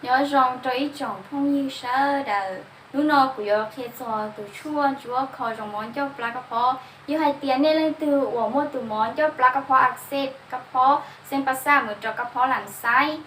Nyob zoo rau ib tsoom phooj ywg sawv daws, hnub no kuv yuav qhia txog tus tshuaj ntsuab kho zoo mov ncauj plab kab phob. Yog hais tias nej leej twg uas muaj tus mov ncauj plab kab phob a xej, kab phob xeeb pab xaj mus rau kab phob lam xaib,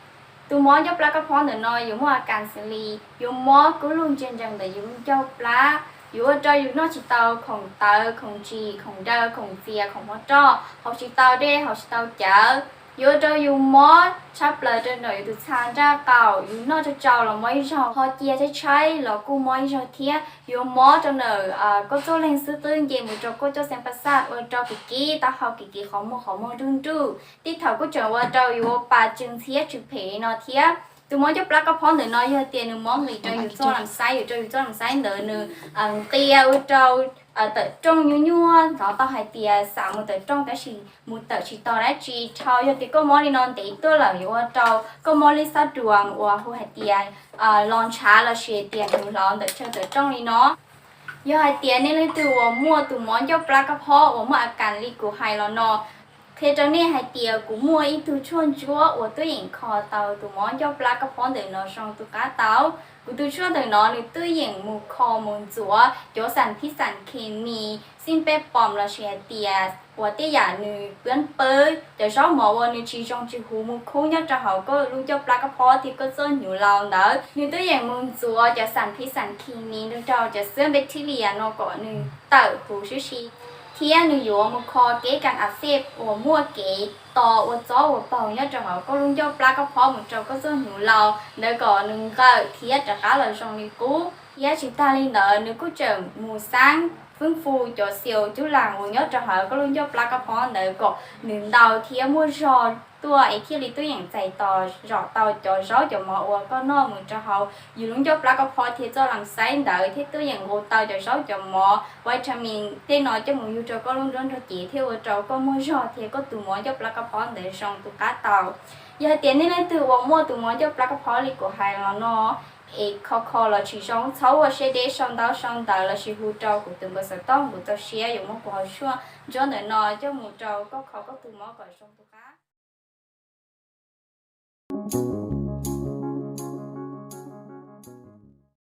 tus mov ncauj plab kab phob ntawm no yuav muaj a kas xws li yuav mob kub lug ntsia ntsees ntawm yus ncauj plab, yuav ua rau yus noj tsis tau khoom tawv, khoom ntsis, khoom daw, khoom txias, khoom hmoov roj, haus tsis tau dej, haus tsis tau cawv, yuav ua rau yus mob tshaj plaws rau ntawm yus tus txha nraj qaum, yus noj tsau tsau los mob ib zaug, ho cia tshaib tshaib los kuj mob ib zaug thiab. Yuav mob rau ntawm koj txoj leeg xub qwb nce mus rau koj coj xeeb pab xaj, ua rau kis kis taub hau, kis kis qhov muag, qhov muag nruj nruj, tej thaum kuj tseem ua rau yus ua pa tsw ntxhiab tsw phem li no thiab. Tus mov ncauj plab kab phob ntawm no yog tias nws mob nqis rau yus txoj lam xaib, yuav rau yus txoj lam xaib ntawd nws nqia ua rau tawm rooj nyuaj nyuaj, hnov tau hais tias xam mus tawm rooj tab sis mus tawm tsis tau dab tsi dhau. Yog tias koj mob li no ntev tuaj lawm yuav ua rau koj mob lij xab duas uas hu hais tias los ntshav lossis tias nws hlauv ntawm chaw tawm rooj li no. Yog hais tias nej leej twg uas muaj tus mov ncauj plab kab phob uas muaj a kas li kuv hais los no, qhia rau nej hais tias kuv muaj ib tug tshuaj ntsuab uas twb yeem kho tau tus mov ncauj plab kab phob ntawm no zoo tus qab tau. Kuv tus tshuaj ntawm no nws twb yeem mus kho mus ntxuav cov xam phib xam khes mis, xij peb pom lossis hais tias uas tej yam nws pab pawb cov zaub mov uas nws tsis zoo tsis huv mus khub nyob rau hauv koj lub ncauj plab kab phob thiab koj txoj hnyuv laus ntawd. Nws twb yeem mus ntxuav cov xam phib xam khes mis rau cov xwb npe thib lias no kom nws tawm huv sib si, thiab nws yuav mus kho kev kas a xej uas muaj kev to ua txob ua paug nyob rau hauv koj lub ncauj plab kab phob mus rau koj txoj hnyuv laus ntawd kom nws nqawm thiab rov qab los zoo li qub. Thiab tsis tag li ntawd nws kuj tseem mus xaab fwb fu cov xiaus cub las uas nyob rau hauv koj lub ncauj plab kab phob ntawd kom nws ntau thiab muaj zog tuaj es thiaj li twb yeem txais tos zom tau cov zaub cov mov uas koj noj mus rau hauv yus lub ncauj plab kab phob thiab txoj lam xaib ntawd thiab twb yeem nqus tau cov zaub cov mov vitamin tej no coj mus yug rau koj lub nruab nrog cev thiab ua rau koj muaj zog thiab koj tus mov ncauj plab kab phob ntawd zoo tus qab tau. Yog hais tias nej leej twg uas muaj tus mov ncauj plab kab phob li kuv hais los no es kho kho los tsis zoo, txhob ua siab deb sau ntaub sau ntawv lossis hu rau kuv tus npawb xov tooj, kuv txaus siab yuav muab kuv hauv tshuaj ntsuab ntawm no coj mus rau koj kho koj tus mov kom zoo tus qab.